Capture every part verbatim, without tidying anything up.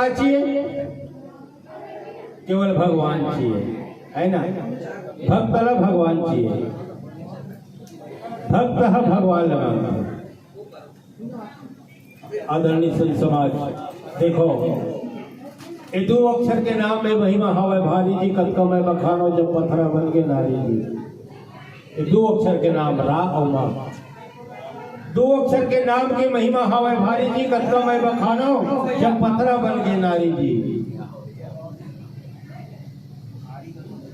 चाहिए, केवल भगवान चाहिए, है ना? भक्त ला भगवान चाहिए, भक्त ह भगवान ला मानथे। आदरणीय संत समाज, देखो, ये दो अक्षर के नाम में महिमा हवय भारी जी, कतका मैं बखानो जब पथरा बन के नारी जी। ये दो अक्षर के नाम रा अउ मा, दो अक्षर के नाम के महिमा हवय भारी जी, कतका मैं बखानो जब पथरा बन के नारी जी।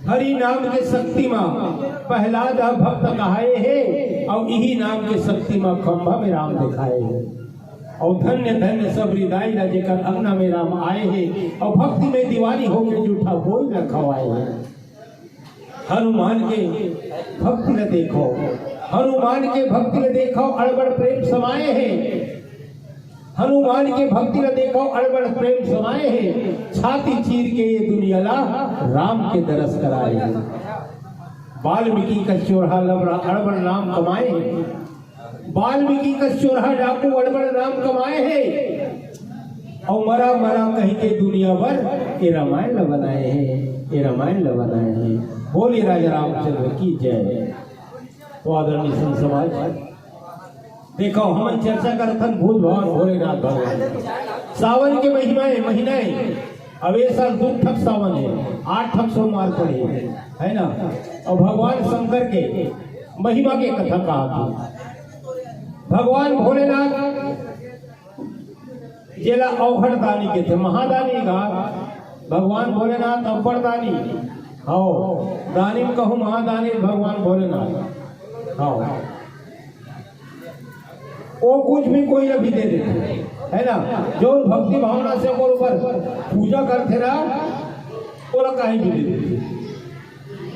हरि नाम के शक्ति मा प्रहलाद ह भक्त कहाए हे, अउ इही नाम के शक्ति मा खंभा में राम दिखाए हे। अउ धन्य धन्य सबरी दाई ला, जेकर अंगना में राम आए हे, अउ भक्ति में दीवानी होके जूठा बोई ला खवाए हे। हनुमान के भक्ति ला देखो, हनुमान के भक्ति ला देखो, अड़बड़ प्रेम समाए हे। हनुमान के भक्ति ला देखो, अड़बड़ प्रेम समाए हे। छाती चीर के ये दुनिया ला राम के दरस कराए हे। वाल्मीकि कस चोरहा लबरा अड़बड़ नाम कमाए हे। वाल्मीकि कस चोरहा डाकू अड़बड़ नाम कमाए हे। अउ मरा मरा कहि के दुनिया भर ये रामायण ला बनाए हे, ये रामायण ला बनाए हे। बोलिए राजा रामचंद्र की जय। तो आदरणीय संत समाज, देखो, हमन चर्चा करत हन भूत भगवान भोलेनाथ भगवान। सावन के महीना हे, महीना हे। अब ये साल दू ठक सावन हे, आठ ठक सोमवार पड़े हे, है ना? अउ भगवान शंकर के महिमा के कथा कहा था। भगवान भोलेनाथ जेला अवघड़ दानी कथे, महादानी का भगवान भोलेनाथ अब्बड़ दानी। हव, दानी में कहूँ महादानी भगवान भोलेनाथ। हव, वो कुछ भी कोई ला भी दे देथे, है ना? जो भक्ति भावना से ओकर ऊपर पूजा करथे ना, ओला कहीं भी दे देथे।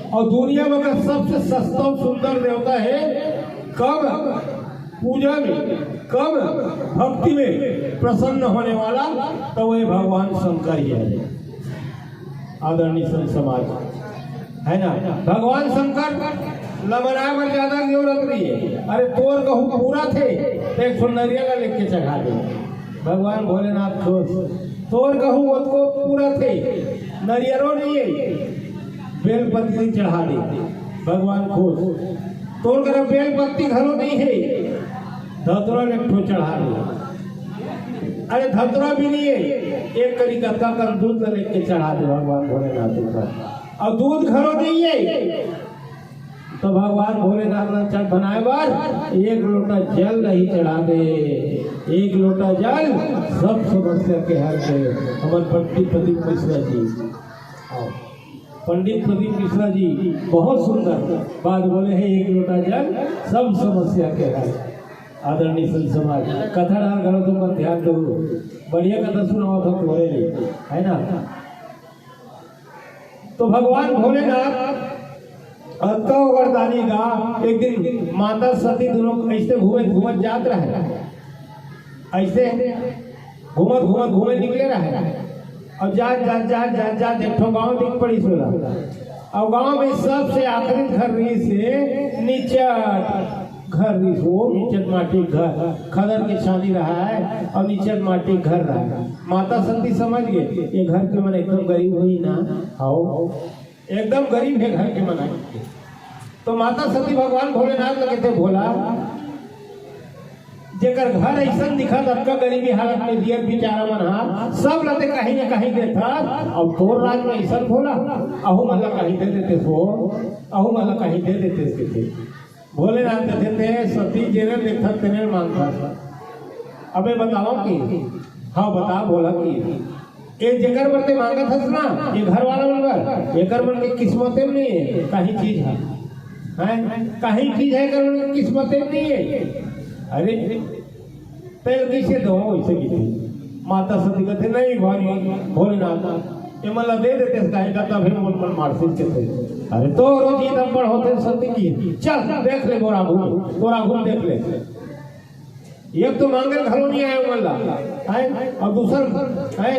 अउ दुनिया में का सबसे सस्ता अउ सुंदर देवता हे, कब पूजा में, कब भक्ति में प्रसन्न होने वाला, तो वही भगवान शंकर ही हे। आदरणीय संत समाज, है ना, भगवान शंकर ला मनाए बर ज्यादा जरूरत नहीं हे। अरे, तोर कहूँ पूरा थे, तो एक ठो नरियर ला लेके चढ़ा दे, भगवान भोलेनाथ खुश। तोर कहूँ ओतको पूरा थे, नरियरो नहीं हे, बेल पत्ती चढ़ा दे, भगवान खुश। तोर करा बेल पत्ती घलो नहीं हे, धतुरा ले ठो चढ़ा दे। अरे, धतुरा भी नहीं हे, एक करी गत्ता कर दूध ला लेके चढ़ा दे भगवान भोलेनाथ ऊपर। अउ दूध घलो नहीं हे, तो भगवान भोलेनाथ ला चढ़ बनाए बर एक लोटा जल नहीं चढ़ा दे। एक लोटा जल सब समस्या के हर दे। हमर पंडित प्रदीप मिश्रा जी, आओ। पंडित प्रदीप मिश्रा जी बहुत सुंदर बात बोले हे, एक लोटा जल सब समस्या के हर। आदरणीय संत समाज, कथा डाल करो, तुम पर ध्यान दो, बढ़िया कथा सुनाओ तो बोले नहीं, है ना? तो भगवान भोलेनाथ अतका वरदानी गा, एक दिन माता सती दोनों ऐसे घूमे घूमत जात रहे, ऐसे घूमत घूमत घूमे निकले रहे। अउ जात जात जात जात जात एक ठो गांव दिख पड़िस ओला। अउ गांव में सबसे आखिरी घर रहिस हे निचट घर रहिस, वो निचट माटी घर, खदर के छानी रहा है अउ निचट माटी घर रहा है। माता सती समझ गे, ये घर के मन एकदम गरीब होही ना, हव, एकदम गरीब हे घर के मन। तो माता सती भगवान भोलेनाथ ला कथे, भोला, जेकर घर अइसन दिखत, अतका गरीबी हालत में जियत बिचारा मन हा, सब ला ते कहीं न कहीं देथस, अउ तोर राज में अइसन भोला, अहू मन ला कहीं दे देतेस हो, अहू मन ला कहीं दे देतेस कथे। भोलेनाथ कथे, ते सती जेने देखथस तेने मांगथस। अबे बताओ कि, हाँ बता भोला कि, ये जेकर बर ते मांगत हस ना, ये घर वाला मन बर, एकर मन के किस्मते में नहीं हे, कहीं चीज हे, हैं? कहीं चीज हे, एकर मन के किस्मते में नहीं हे। अरे, तेल कैसे दो, ऐसे कथे। माता सती कथे, नहीं भाई, भोलेनाथ, ये मन ला दे देतेस, कहीं का तभी मन मन मारसिस कथे। अरे, तोरो जीत अब्बड़ होथे सती की, चल, देख ले, तोर आगू, तोर आगू देख ले। एक तो मांगे घलो नहीं आए मन ला, हैं? अउ दूसर, हैं?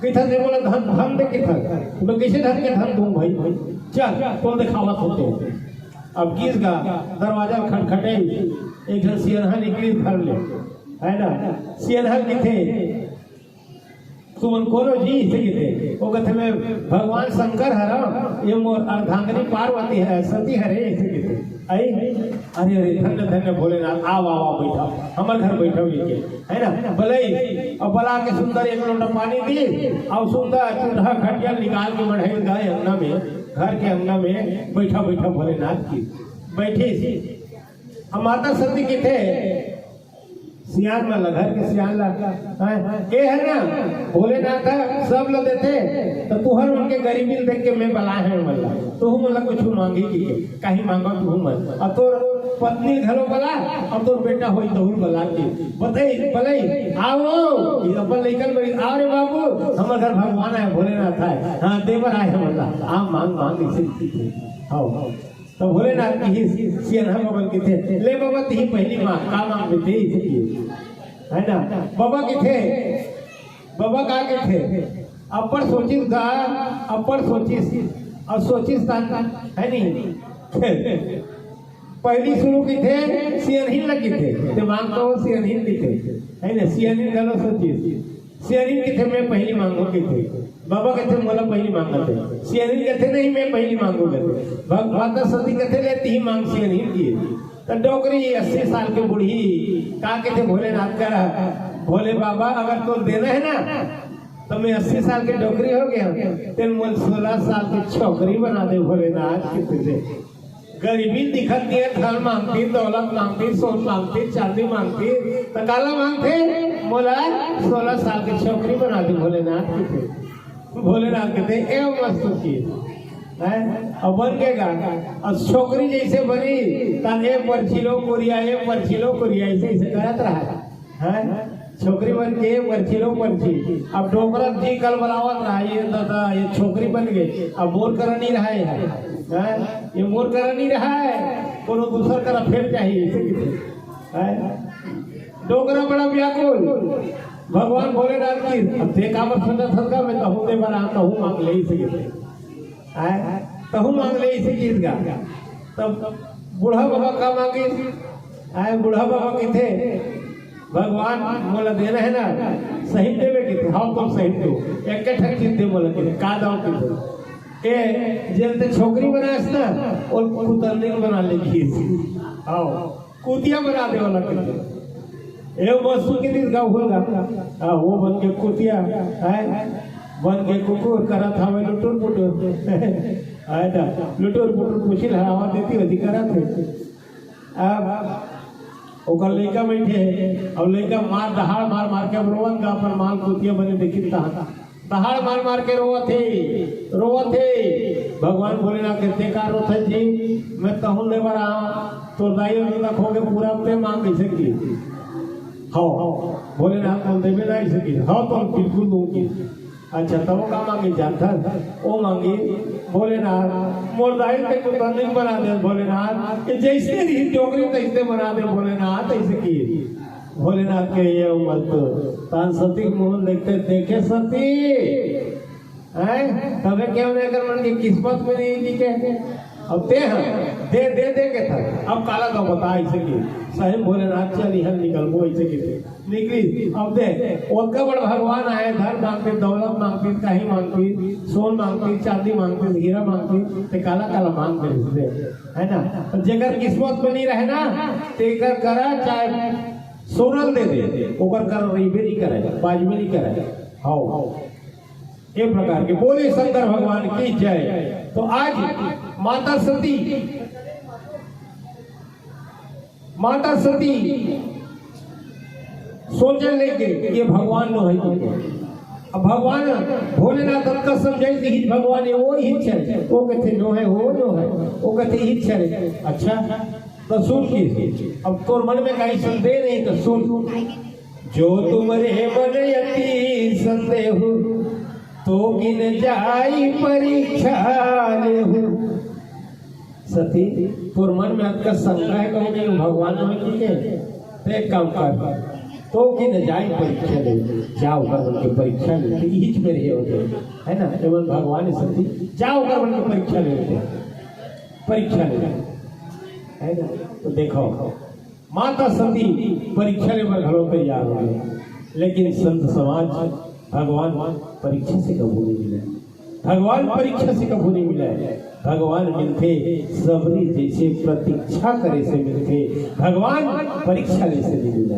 किथन से बोला धन, धन दे किथन। तो मैं कैसे धन के धन दूं भाई? चल, तोर देखावत हों तो। अब किस का दरवाजा खटखटे, एक झन सियनहा निकलिस घर ले, है ना? सियनहा कथे, तुमन कोनो जी, अइसे कहिथे। ओ कथे, मैं भगवान शंकर हरंव, ये मोर अर्धांगिनी पार्वती हे, सती हरे, अइसे कहिथे। अई, अरे, अरे, धन्य, धन्य भोलेनाथ, आव, आव, आव, बइठव, हमर घर बइठव, कहिके, हे ना, बलइस, अउ बला के सुंदर एक लोटा पानी दीस, अउ सुंदर चूल्हा खटिया निकाल के मढ़ाइन गाय अंगना में, घर के अंगना में, बइठव, बइठव भोलेनाथ, कहिस। बइठिस। अब माता सती कहिथे, सियान मन ला, घर के सियान ला, हैं? ए हे ना, भोलेनाथ ह सब ला देथे, त तुंहर मन के गरीबी ल देख के मैं बलाय हंव मन ला, तुहू मन ला कुछु मांगही कहिके, काहीं मांगव तुहू मन। अउ तोर पत्नी घलो बला, अउ तोर बेटा होही तहू ल बला के। बतई, बलई, आव, ये अपन लइका ल बलई, आव रे बाबू, हमर घर भगवान आय, भोलेनाथ आय, हाँ, दे बर आय हे मन ला, आ मांग, मांग, अइसे कहिथे। हाँ। त भोलेनाथ कहिस, सियनहा बबा ल कहिथे, ले बबा, तिही पहिली मांग, का मांगबे ते, अइसे कहिस। हे ना? बबा कहिथे, बबा का कहिथे, अब्बड़ सोचिस गा, अब्बड़ सोचिस, अउ सोचिस तान, हे नी? पहिली सुरू कहिथे, सियनहिन ल कहिथे, ते मांग तो सियनहिन कहिथे, हे ना? सियनहिन घलो सोचिस। सियनहिन कहिथे, मैं पहिली मांगहूं कहिथे। बबा कहिथे, मोला पहिली मांगना दे। सियनहिन कहिथे, नहीं, मैं पहिली मांगहूं कहिथे। भग-, माता सती कहिथे, ले तिही मांग सियनहिन कहिस। त डोकरी अस्सी साल के बूढ़ी का कहिथे भोलेनाथ करा, भोले बाबा, अगर तोर देना हे ना, त मैं अस्सी साल के डोकरी हो गेंव, तेन मोला सोलह साल के छोकरी बना दे भोलेनाथ, कहिथे। गरीबी दिखत नइ हे, धन मांगतिस, दौलत मांगतिस, सोन मांगतिस, चांदी मांगतिस, त काला मांगथे? मोला सोलह साल के छोकरी बना दे भोलेनाथ कहिथे। भोलेनाथ कहिथे, ए मस्त की, हैं? अब बन गे गा। अब छोकरी जइसे बनी, तइसे ए परछी लो कोरिया, ए परछी लो कोरिया, अइसे, अइसे करत रहय। हैं? छोकरी मन के परछी लो परछी। अब डोकरा जी कल बलावत रहय, ये दादा, ये छोकरी बन गे, अब मोर करा नइ रहय, हैं? ये मोर करा नइ रहय, कोनो दूसर करा फेर चाही, अइसे कहिथे। हैं? डोकरा बड़ा व्याकुल, भगवान भोलेनाथ कहिस, अब ते काबर सोचत हस गा, मैं तहूं दे बर आंव, तहूं मांग ले, अइसे कहिथे। आय, तहूं मांग ले, अइसे कहिस गा। तब बूढ़ा बाबा का मांगिस? आय, बूढ़ा बाबा कहिथे, भगवान मोला देना हे ना, सही देबे कहिथे, हव तो सही दो, एक ठक चीज दे मोला कहिथे, का दंव कहिथे। ए, जेन ते छोकरी बनायस ना, ओला कुतरनी बना ले कहिस। हव। कुतिया बना दे वाला कहिथे। ए वस्तु के दिन गाँव होगा। आ, वो बन के कुतिया, आय, बन के कुकुर करत हवे लुटुर पुटुर। आय दा, लुटुर पुटुर पूछी ल हरावा देती होती करत हे। अब ओकर लइका बइठे हे, अब लइका मार दहाड़ मार मार के अब रोवत गा अपन माल कुतिया बने देखिन तहाँ। दहाड़ मार मार के रोवत हे, रोवत हे। भगवान भोलेनाथ कहिथे, का रोथस जी? मैं तहूं ले बर आंव, तोर दाई अउ ददा खो गे पूरा, ते मांग, अइसे कहिस। हव, भोलेनाथ मोला देबे ना, अइसे कहिस। हव, तो बिल्कुल दूंव कहिस। अच्छा, तब ओ का मांगिस जानथस? ओ मांगिस, भोलेनाथ, मोर दाई ल ते कुतरनी बना दे भोलेनाथ, कि जइसे रही डोकरी तइसे बना दे भोलेनाथ, अइसे कहिस। भोलेनाथ कहे, ये मत। तान सती के मुंह देखथे, देखे सती, हैं? तभे केहेंव ना एकर मन के किस्मत में नइ लिखे। अब ते ह, दे, दे, दे कहिथस। अब काला दंव बता, अइसे कहिस। सही म भोलेनाथ चल इहां निकलबो, अइसे कहिस। निकलिस। अब दे, ओतका बड़ भगवान आय, धन मांगतिस, दौलत मांगतिस, काहीं मांगतिस, सोन मांगतिस, चांदी मांगतिस, हीरा मांगतिस, ते काला काला मांग दे, दे। हे ना? त जेकर किस्मत में नइ रहे ना, तेकर करा चाहे सोना ल दे दे, ओकर करा रहिबे नइ करय, बाजबे नइ करय। हव, ए प्रकार के। बोले शंकर भगवान की जय। तो आज माता सती, माता सती सोचे लगे कि ये भगवान नोहे। अब भगवान भोलेनाथ अतका समझाइस, भगवान ये वो ही छे, वो कथे नोहे, वो नोहे, वो कथे ही छे। अच्छा, त सुन कहिस, अब तोर मन में काहीं संदेह नहीं त सुन। जो तुम रे मन अति संदेह, तो किन जाई परीक्षा लेहु। सती, तोर मन में अतका शंका हे कहूं कि भगवान नोहे कहिके, त एक काम कर, तो किन जाई परीक्षा लेहु, जा ओकर मन के परीक्षा ले, त इही च में रहे होते, हे ना, एमन भगवान हे सती, जा ओकर मन के परीक्षा ले होते, परीक्षा ले, हे ना। त देखव, माता सती परीक्षा ले बर घलो तैयार हो गे, लेकिन संत समाज भगवान परीक्षा से कभू नहीं मिले। भगवान परीक्षा से कभू नहीं मिले। भगवान मिलथे सबरी जैसे प्रतीक्षा करे से मिलथे। भगवान परीक्षा ले से नहीं मिले।